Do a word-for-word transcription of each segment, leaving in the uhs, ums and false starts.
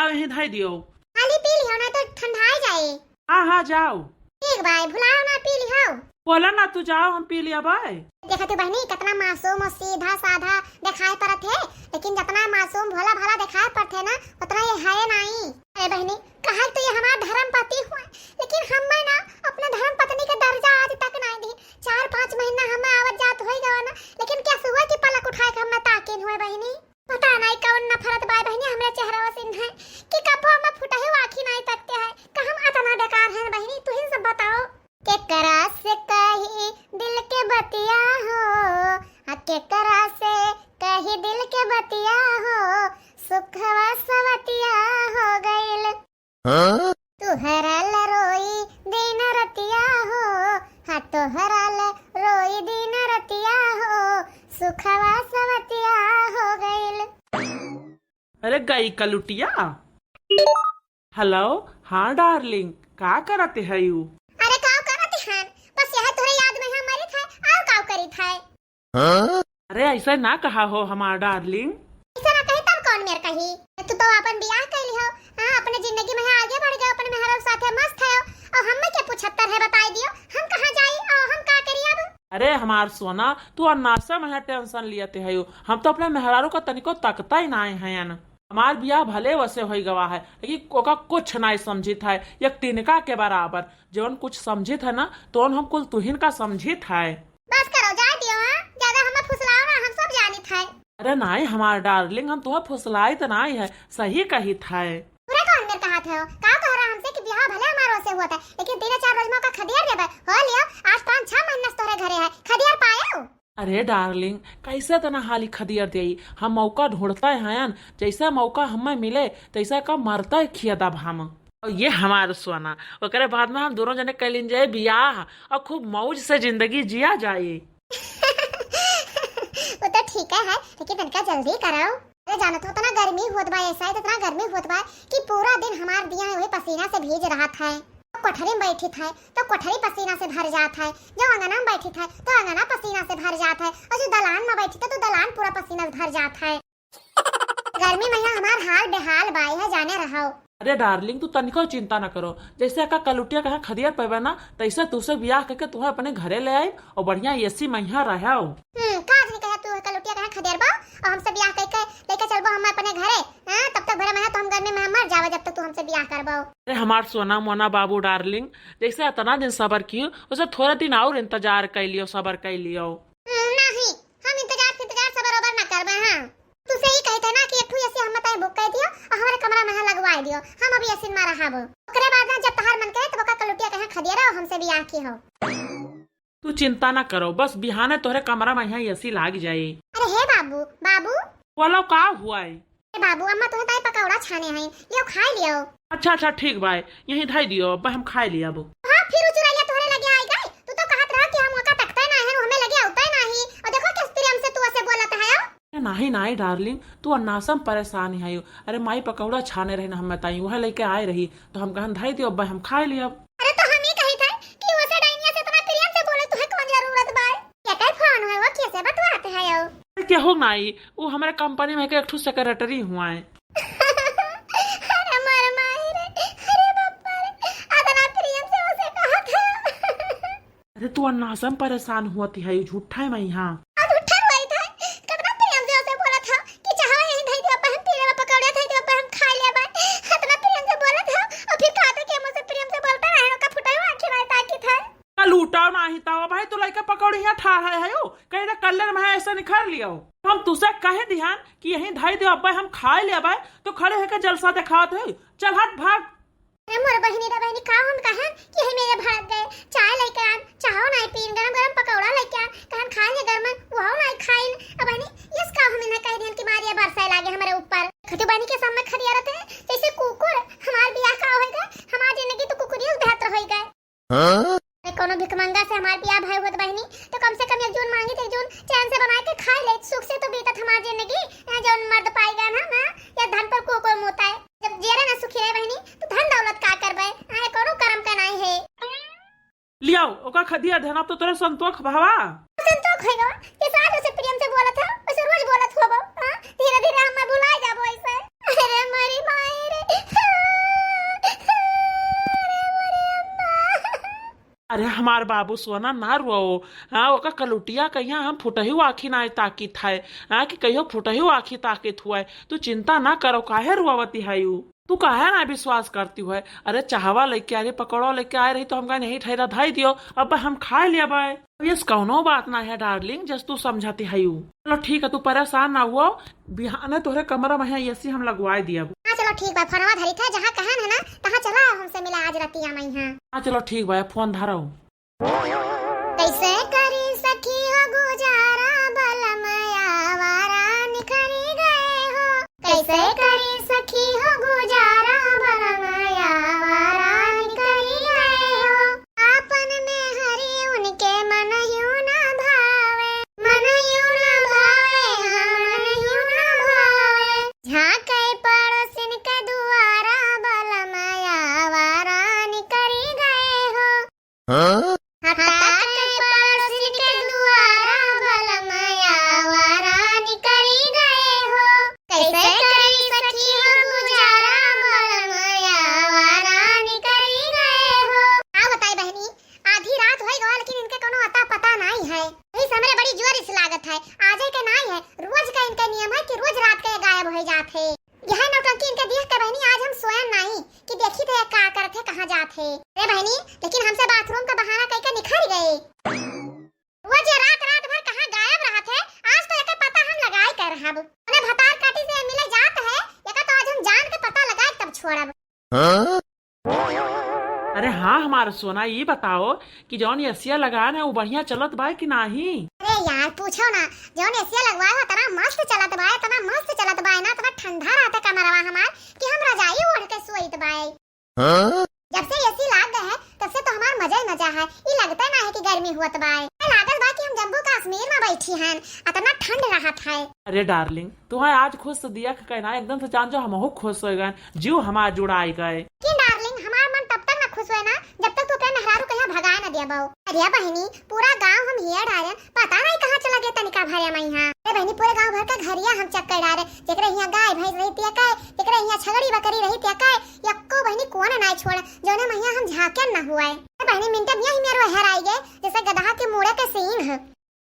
यहीं धई दियो। हाली पी लिहो, ना तो ठंडाई जाए। हाँ, हाँ, जाओ। ठीक बाय, भुलाओ ना, पी लिहो। बोला ना, तू जाओ, हम पी लिया बाय। देखा तू बहिनी, कितना मासूम और सीधा साधा दिखाई पड़त है, लेकिन जितना मासूम भोला भाला दिखाई पड़त है ना, उतना ये है नाई। अरे बहिनी, कहा तो ये हमार धर्म पति हुआ, लेकिन हम ना अपने धर्म पत्नी के दर्जा आज तक नाई दी। चार पाँच महीना हमें आवत जात होई गवा ना, लेकिन क्या सुबह की पलक उठाए के हमें ताकिन हुए बहिनी। पता नाई कौन नफरत बाय बहिनी हमरे चेहरा से है कि कब्बो हमें फुटही आँखी नाई तकते है। का हम अतना बेकार हैं बहिनी, तुहिन सब बताओ। केकरा से कही दिल के बतिया हो, आ केकरा से कही दिल के बतिया हो, सुखवा सवतिया हो गइल। हाँ? तुहरा ला रोई दिन रतिया हो, हाँ, तुहरा ला रोई दिन रतिया हो, सुखवा सवतिया हो गइल। अरे गई कलुटिया। हेलो, हाँ डार्लिंग, का करत है यू? अरे का करत है, बस यह तोरे याद में हम मरित है, और का करित है? हाँ? अरे ऐसा ना कहा हो हमार डार्लिंग। ऐसा ना कही तब कौन मेर कही? तू तो अपन बियाह कर ली हो, हाँ, अपने जिंदगी में आगे बढ़ गए, अपने मेहरा के साथे मस्त है, और हमें के पुछत्तर है बताई दियो, हम कहाँ जाई और हम का करी अब? अरे हमार सोना, तू अन्नासा में टेंशन लियते है, हम तो अपने मेहरारू का तनिको तकता ही नाई है न। हमार बियाह भले वसे होई गवा है, लेकिन ओका कुछ नाई समझित है, एक तिनका के बराबर। जौन कुछ समझित है ना, तौन हम कुल तुहिन का समझित है। बस करो, जाए दियो, हाँ? ज्यादा हमें फुसलाओ ना, हम सब जानित है। अरे नाई हमार डार्लिंग, हम तुम्हें फुसलाइत नाई है, सही कहित है। पूरा कौन मेर कहा थे हो? का कह रहा हमसे कि बियाह भले हमार वसे हुआ था, लेकिन तीन चार रोज में ओका खदियर देबे। हो लियो, आज पाँच छह महीना से तोहरे घरे है, खदियर पायो? अरे डार्लिंग, कैसे तना हाली खदियर देई? हम मौका ढूंढते हैं, जैसे मौका हमें मिले, तैसे का मरते खिया दब हम। और ये हमार सोना, ओकरे बाद में हम दोनों जने कर लीन जाए बियाह और खूब मौज से जिंदगी जिया जाए। वो तो ठीक है, लेकिन तनका जल्दी कराओ। अरे जानत हो, इतना गर्मी होत बा, ऐसा है, इतना गर्मी होत बा कि पूरा दिन हमार दिया है वही पसीना से भीज रहत है। तो कोठरी में बैठी था, तो कोठरी पसीना से भर जात है, जो अंगना में बैठी था, तो अंगना पसीना से भर जात है, और जो दलान में बैठी था, तो दलान पूरा पसीना से भर जात है। गर्मी में यहाँ हमार हाल बेहाल बा, यह जाने रहो। अरे डार्लिंग, तू तनिको चिंता न करो, जैसे का कलुटिया कहाँ खदियर पेबे ना, तैसे तू से बियाह करके तुम्हें अपने घरे ले आई और बढ़िया एसी में यहाँ रहो। हम्म, का आदमी कहे तू कलुटिया कहाँ खदियर बा और हमसे बियाह करके लेके चलबो हम अपने घरे? हाँ, तब तक भरे में तो हम गर्मी में मर जावे जब तक तू हमसे बियाह करबो। अरे हमार सोना मोना बाबू डार्लिंग, जैसे इतना दिन सबर कियो, उसे थोड़ा दिन और इंतजार कर लियो, सबर कर लियो। हम्म, नहीं, हम इंतजार फिंतजार सबर ओबर ना करबे। हाँ, तू से ही कहते ना कि एक ठू एसी हम ताई बुक कर दियो और हमारे कमरा में यहाँ लगवाई दियो, हम अभी एसी में रहबो। ओकरे बाद ना जब तहार मन करे तब ओका कलुटिया कहे खदिया रहो, हमसे बियाह की हो। तू चिंता ना करो, बस बिहाने तोहरे कमरा में यहाँ एसी लाग जाई। अरे हे बाबू, बाबू। बोलो का हुआ है? ए बाबू, अम्मा तोहे ताई पकौड़ा छाने हैं, लियो खाए लियो। अच्छा अच्छा ठीक बाय, यहीं धई दियो, अब हम खाए लिया अब। हाँ, फिर उ चुरैलिया तोहरे लगे आई गई, तू तो कहत रहा कि हम ओका तकते ना है, हमें लगे आउते ना ही, और देखो किस प्रेम से तू ऐसे बोलत है। अरे नाही नाही डार्लिंग, तू अन्नासम परेशान है। अरे माई पकौड़ा छाने रहे ना हम ताई, वह लेके आए रही, तो हम कहन धई दियो, अब हम खाए लिया अब। अरे तो हम ही कही था कि उसे डाइनिया से इतना प्रेम से बोले, तुहे कौन जरूरत बाय? केकर फोन है, वो कैसे बतवाते हैं यो? अरे केहू नाई, वो हमारे कंपनी में के एक ठो सेक्रेटरी हुआ है। अरे मोर माई रे, अरे बाप रे, अतना प्रेम से उसे कहा था। अरे तू अन्नासम परेशान हुआ थी है, झूठा है मैं यहाँ। आ झूठा हुआ ही था, कितना प्रेम से उसे बोला था कि चाहो यहीं धई दियो, पर हम पी लेबा, पकौड़े धई दियो, पर हम खा लेबा। इतना प्रेम से बोला था, और फिर कहा था कि हम उसे प्रेम से बोलता रहे, ओका फुटाई आंखें रहे ताकि था। का लूटाओ नाही तावा भाई, तू लइका पकौड़ी यहाँ ठाढ़ है, है यो? कहीं ना कल्लर में है, ऐसा निखार लियो। हम तुसे कहे दिहन कि यहीं धई दे अब्बे, हम खाए ले अब्बे, तो खड़े होकर जलसा दिखावत है। चल हट भाग। अरे मोर बहिनी रे बहिनी, का हम कहन कि यही मेरे भाग गए, चाय लेके आन, चाहो नाही पीन, गरम गरम पकौड़ा लेके आन, कहन खाए ले गरम, वो नाही खाइन। अब बहिनी, यस का हम इन्हें कह दिहन कि मारिया बरसाए लागे हमारे ऊपर। खतु बहिनी के सामने खड़ी रहते हैं, जैसे कुकुर, हमार बियाह का होएगा, हमार जिंदगी तो कुकुरियों से बेहतर होएगा। हाँ? अरे कोनो भिखमंगा से हमार बियाह भय होत बहिनी, तो कम से कम एक जून मांगी तो एक जून चैन से बना के खाए ले, सुख से तो बीतत हमार जिंदगी। यहाँ जौन मर्द पाएगा ना, ना, या धन पर कुकुर मुता है। जब जेरे ना सुखी रहे बहिनी, तो धन दौलत का करबे? अरे कोनो करम का नहीं है। लियाओ, ओका खदिया धन, अब तो तोरे संतोख भावा। संतोख होएगा, जैसे आज उसे प्रेम से बोलत है, वैसे रोज बोलत होबो, हाँ? धीरे धीरे हम भुलाए जाबो ऐसे। अरे मरी माई रे, अरे हमार बाबू सोना ना रोओ, हाँ, ओका कलुटिया कहिया हम फुटही आँखी ना ताकित है, हाँ, कि कहियो फुटही आँखी ताकित हुआ है। तू चिंता ना करो, काहे रोवती है यू? तू काहे ना विश्वास करती है? अरे चाहवा लेके आ रही, पकौड़ा लेके आए रही तो हम कहे नहीं ठहरा धाई दियो, अब हम खाए लेबे। अब यस कौनो बात ना है डार्लिंग, जस तू समझती है यू। चलो ठीक है, तू परेशान ना हुओ, बिहाने तोहरे कमरा में है एसी हम लगवाए दियब। हाँ चलो ठीक बा, फोनवा धरी थे, जहाँ कहन है ना तहाँ चला आओ हमसे मिला आज रतिया में यहाँ। हाँ चलो ठीक बा, फोन धरो। कैसे करी सखी हो गुजारा, बलम आवारा निकरी गए हो। कैसे करी सखी हो गुजारा, बलम आवारा निकरी गए हो। आपन मेहरी उनके मन यू ना भावे, मन यू ना भावे, हाँ, मन यू ना भावे। झांके पड़ोसिन के दुआरा, बलम आवारा निकरी गए हो। हाँ? हटा के पड़ोसिन के दुआरा, बलम आवारा निकरी गए हो। कैसे करी सखी हो गुजारा, बलम आवारा निकरी गए हो। का बताई बहनी, आधी रात होई गवा, लेकिन इनके कोनो अता पता नाई है। यही से हमरे बड़ी जोर से लागत है, आजे के नाई है, रोज का इनके नियम है कि रोज रात के गायब हो जात है। यह नौटंकी इनके देख के बहनी आज हम सोयन नाई कि देखी थे का करत है, कहाँ जात है। अरे बहनी, लेकिन हमसे बाथरूम का बहाना कई के निखर गए। रोज ये रात रात भर कहाँ गायब रहत है, आज तो एके पता हम लगाई के रहब। उन्हें भतार काटी से मिले जात है, एका तो आज हम जान के पता लगाई तब छोड़ब। हाँ? अरे हाँ हमार सोना, ई बताओ कि जौन एसिया लगान है वो बढ़िया चलत बाय कि नाही? अरे यार पूछो ना, जौन एसिया लगवाए हो तना मस्त चलत बाय, तना मस्त चलत बाय ना, तना ठंडा रहत है कमरवा हमार कि हम रजाई ओढ़ के सोइत बाय। हाँ? जब से एसी लाग गए है तब से तो हमार मजा ही मजा है, ई लगते ना है कि गर्मी हुअत बाय। लागत बा कि हम जम्मू कश्मीर में बैठी हैं, अतना ठंड रहत है। अरे डार्लिंग, तुम्हें आज खुश देख के ना एकदम से जान जो हमहू खुश हो गए, जीव हमार जुड़ाई गए। लेकिन डार्लिंग, हमार मन तब तक ना खुश होए ना जब तक तू अपने मेहरारू के यहाँ भगाए ना देबो। अरे बहिनी, पूरा गांव हम हिया डारेन, पता नहीं कहाँ चला गया तनिका भरे में यहाँ। अरे बहिनी, पूरे गांव भर के घरिया हम चक्कर डारे, जेकरे हिया गाय भैंस रही तिया के, जेकरे हिया छगड़ी बकरी रही तिया के, यक्को बहिनी कोन नाय छोड़, जौने महिया हम झांकेन ना हुआए। अरे बहिनी, मिनटे में यही मेरे हेर आई गए, जैसे गदहा के मुड़े के सींग।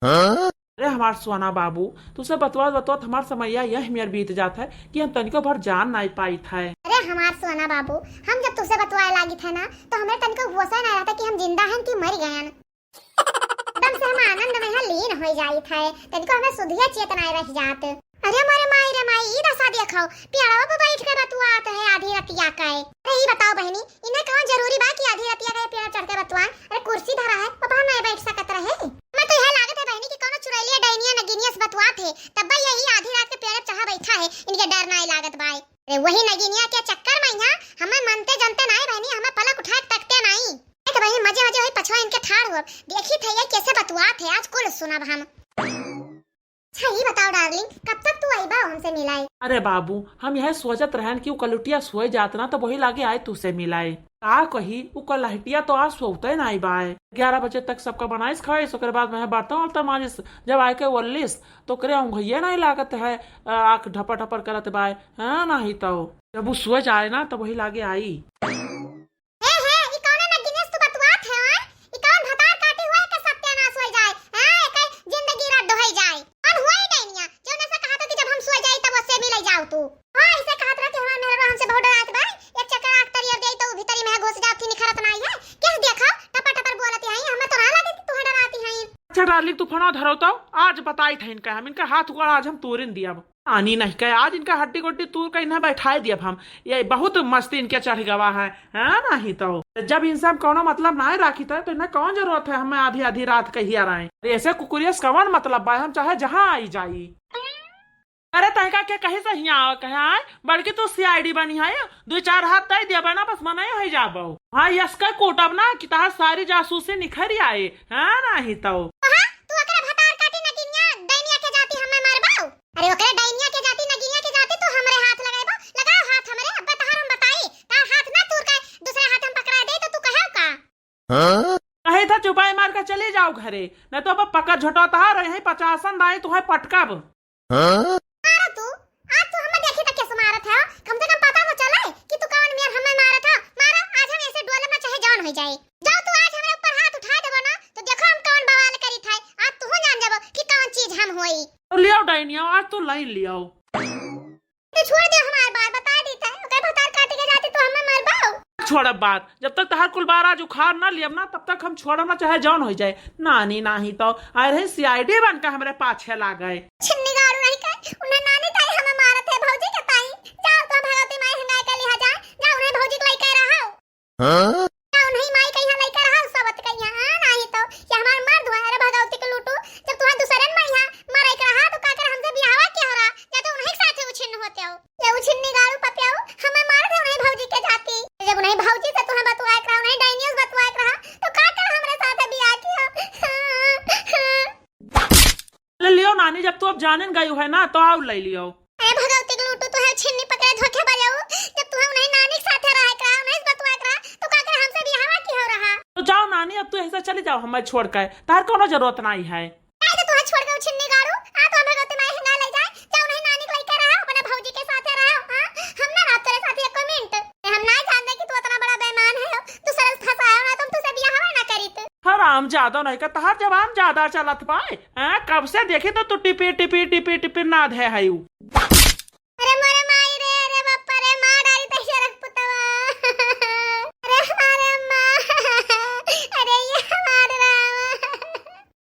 हाँ? अरे हमार सोना बाबू, तुसे बतवात बतवात हमार समैया यह मेर बीत जात है कि हम तनिको भर जान नाई पाइत है। अरे हमार सोना बाबू, हम जब तुसे बतवाए लागित है ना, तो हमें तनिको होश ही ना रहता कि हम जिंदा हैं कि मर गए हैं। एकदम से हम आनंद में यहाँ लीन हो जाइत है, तनिको हमें सुधिया चेतना रह जात। अरे मोरे माई रे माई, ई दशा देखो, पेड़वा पे बैठ के बतुआत है आधी रतिया का। अरे ई बताओ बहिनी, इन्हें कौन जरूरी बा कि आधी रतिया का पेड़ चढ़ के बतुआए? अरे कुर्सी धरा है, वो बाहर नहीं बैठ सकत रहे। मैं तो यह लागत है बहिनी कि कौनो चुड़ैलिया, डाइनिया, नगिनिया से बतुआत है, तब यही आधी रात के पेड़ पे चढ़ा बैठा है, इनके डर नहीं लागत बाय। अरे वही नगिनिया के चक्कर में यहाँ हमें मनते जनते नहीं बहिनी, हमें पलक उठाए तकते नहीं। एक बहिनी मजे मजे वही पछवा इनके ठाड़ हो, देखी थे ये कैसे बतुआत है, आज कुल सुनब हम। अच्छा, ई बताओ डार्लिंग, कब तक तू अइबा हमसे मिलाए? अरे बाबू, हम यह सोचत रहन कि उ कलुटिया सोए जात ना, तो वही लागे आए तुसे मिलाए। का कही, उ कलहटिया तो आज सोते ना आई बाय। ग्यारह बजे तक सबका बनाइस खाइस, ओकरे बाद में बर्तन वर्तन माजिस। जब आए के वल्लिस, तो ओकरे औंघइये नहीं लागत है, आँख ढपर ढपर करत बाय। हाँ, नहीं तो जब उ सोए जाए ना, तो वही लागे आई। हे, हे, ई कौन नगिनिया से तू बतुआत है, हाँ? ई कौन भतार काटी हुआ है के सत्यानाश होई जाए, हाँ? एकर जिंदगी रद्द होई जाए। कौन हुआ ई डाइनिया? जौन ऐसा कहा था कि जब हम सोए जाई तब उससे मिले जाओ तू। हाँ, इसे कहत रहा कि हमार मेहरबा हमसे बहुत डरात बा। एक चक्कर आँख तरी अब जाई तो उ भीतरी में घुस जात थी, निखरत नाई है। किस देखो, टपर टपर बोलत है, हमें तो ना लगे कि तुम्हें डराती हैं। अच्छा डार्लिंग, तू फोन धरो तो, आज बताई था इनका हम, इनका हाथ गोड़ आज हम तोड़न दिया। आनी नहीं कहे, आज इनका हड्डी गोड्डी तूर के इन्हें बैठाए दिया हम। ये बहुत मस्ती इनके चढ़ गवा है, है नहीं तो। जब इनसे हम कौनो मतलब ना राखी थे, तो इन्हें कौन जरूरत है हमें आधी आधी रात के हिया रहे। अरे ऐसे कुकुरिया से कौन मतलब बा, हम चाहे जहाँ आई जाई। अरे तनिका के कहीं से हिया आवे, कहे आए, बड़की तू सीआईडी बनी है, दो चार हाथ दे दिया बना, बस मनाई हो जाबो। हाँ, यसके कूटब ना कि तहार सारी जासूसी निखरी आए, हाँ नहीं तो। हाँ, तू ओकरे भतार काटी नगिनिया, डाइनिया के जाती हमें मारबो। अरे ओकरे डाइनिया के जाती, नगिनिया के जाती, तू हमरे हाथ लगाइबो, लगाओ हाथ हमरे, अब तहार हम बताई, तहार हाथ ना तूर के दूसरे हाथ हम पकड़ा दे तो तू कहे का? हाँ? कहे था चुपाई मार के चली जाओ घरे, नहीं तो अब पकड़ झटोता है, यहीं पचासन दाई तुम्हें पटकब। हाँ? मारो तू, आज तू हमें देखी तो कैसे मारत है, कम से कम पता तो चले कि तू कौन मेर हमें मारत है। मारो, आज हम ऐसे डोले में चाहे जौन हो जाए। जाओ तू आज हमारे ऊपर हाथ नानी, आज तो लाइन लियाओ। तो छोड़ दे हमार बात, बता दी थे, ओकर भतार काटी के जाती तो हमें मरबाओ। छोड़ब बात, जब तक तहार कुल बार आज उखाड़ ना लियब ना, तब तक हम छोड़ब ना, चाहे जौन हो जाए। नानी नाही तो आए रही सीआईडी बन के हमरे पाछे लागे। छिन्नी गाड़ू रही के, उन्हें नानी ताई हमें मारत है, भौजी के ताई। जाओ तो भगवती माई हंगाई के लिहा जाए, जाओ उन्हें भौजी के लइके रहो। हाँ? जाओ उन्हें माई के यहाँ लइके रहो, सबत के यहाँ, हाँ, नाही तो ये हमार मर्द हुआ। अरे भगवती के लूटू, जब तुम्हें दूसरन में यहाँ मरे के रहा तो का कर हमसे बियाहवा के हो रहा, या तो उन्हीं के साथे उछिन्न होते हो। ये उछिन्नी गाड़ू पपियाऊ, हमें मार दे उन्हीं भौजी के जाती। जब उन्हीं भौजी से तुम्हें बतुआए के रहा, उन्हीं डाइनियस बतुआए के रहा, तो का कर हमरे साथे बियाह किया? ले लियो नानी, जब तू अब जाने न गई है ना, तो आओ ले लियो। अरे भगवती के लूटू, तू है छिन्नी पकड़े धोखे बजाऊ। जब तू उन्हीं नानी के साथे रहा के रहा, उन्हीं से बतुआए के रहा, तो का कर हमसे बियाहवा की हो रहा? तो जाओ नानी, अब तू ऐसे चली जाओ, हमें छोड़ के, तार कोनो जरूरत नहीं है। काहे तो तुहे छोड़ के उ छिन्नी गाड़ू? आ तो हम भगवती माई हंगा ले जाए, जाओ नहीं नानी के लइके रहो, अपने भौजी के साथे रहो, हाँ? हम ना रहब तेरे साथे एको मिनट। हम ना जानते कि तू इतना बड़ा बेईमान है, तू सरस फंसायो ना, तो हम तुझसे बियाहवा ना करीत। हराम ज्यादा नहीं का, तहार जबान ज्यादा चलत बा, हैं? कब से देखी तो तू टिपी, टिपी, टिपी, टिपी ना धे है उ। अरे मोरे माई रे, अरे बापा रे, मार डाली तैसे रख पुतवा। अरे हमारे अम्मा, अरे ये हमारे रामा।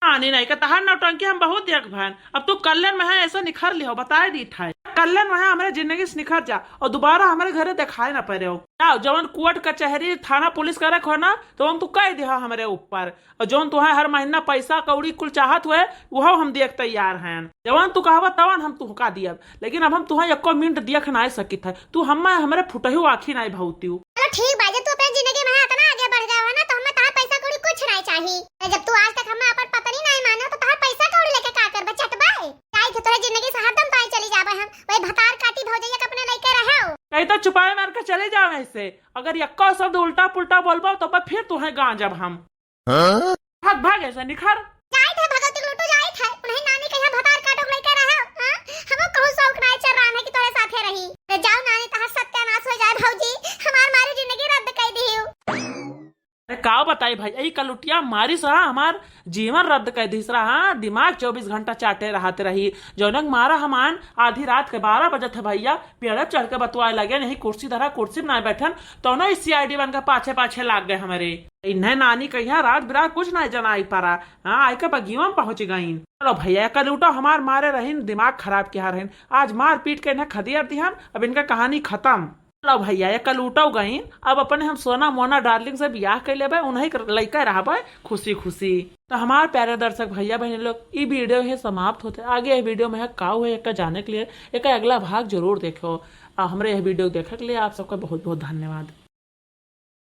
आनी नहीं का तहार नौटंकी हम बहुत देख भन। अब तू कल्याण में है ऐसे निखर लिहो, बताए दी ठाए। कल्याण में है हमरे जिंदगी से निखर जा और दोबारा हमरे घरे दिखाए ना पड़े हो। जाओ जवन कोर्ट कचहरी थाना पुलिस करे खो ना, तो हम तू कह दिहा हमरे ऊपर। और जौन तुहें हर महीना पैसा कौड़ी कुल चाहत हुए, उहो हम दिए के तैयार हैं। जवन तू कहबा तवन हम तुहका दियब, लेकिन अब हम तुहें एको मिनट दिए के नाय सकित है। तू हमें हमरे फुटहु आँखी नाय भौतियू। चलो ठीक बा, जब तू अपने जिंदगी में इतना आगे बढ़ गया है ना, तो हमें तहार पैसा कौड़ी कुछ नाय चाही। अरे जब तू आज तक हमें अपन पत्नी नाय मानो, तो तहार पैसा कौड़ी लेके का करबे? चटबे? जाई थे तोरे जिंदगी से हरदम ताई चली जाबे हम। वही भतार काटी भौजैया के अपने लइके रहो। कहीं तो चुपाए मार के चले जाओ ऐसे। अगर यक्को शब्द उल्टा पुल्टा बोलबो, तो बस फिर तुहें गांजब हम। हाँ? भाग, भाग ऐसे निखर। जाइत है भगवती के लूटू, जाइत है। उन्हें नानी के यहाँ भतार काटो लइके रहो, हाँ? हमो कहूँ शौक नाय चल रहा है कि तोरे साथे रही। अरे जाओ नानी, तहार सत्यानाश हो जाए भौजी, हमार मारी जिंदगी रद्द कर दियो। अरे का बताई भाई, यही कलुटिया मारी सरा हमार जीवन रद्द कर दी सरा, हाँ? दिमाग चउबीस घंटा चाटे रहत रही। जौनक मारा हमान आधी रात के बारह बजत है भैया, पेड़ चढ़ के बतुआए लगे, नहीं कुर्सी धरा, कुर्सी में ना बैठन, तौनो इस सीआईडी बन के पाछे पाछे लाग गए हमरे। इन्हें नानी कहिया रात बिरात कुछ ना जनाई पारा। हाँ, आइके बगिया में पहुँच गईन। चलो भैया, एक लूटो हमार मारे रहीन, दिमाग खराब किया रहीन। आज मार पीट के इन्हें खदियर दिहन, अब इनका कहानी खतम। चलो भैया, एक लूटो गईन, अब अपने हम सोना मोना डार्लिंग से बियाह कर लेबे, उन्हीं के लइका रहबे खुशी खुशी। तो हमार प्यारे दर्शक भैया बहन लोग, ई वीडियो ही समाप्त होते। आगे ये वीडियो में है का हुए, एक जाने के लिए एक अगला भाग जरूर देखो। आ हमरे यह वीडियो देखे के लिए आप सबका बहुत बहुत धन्यवाद।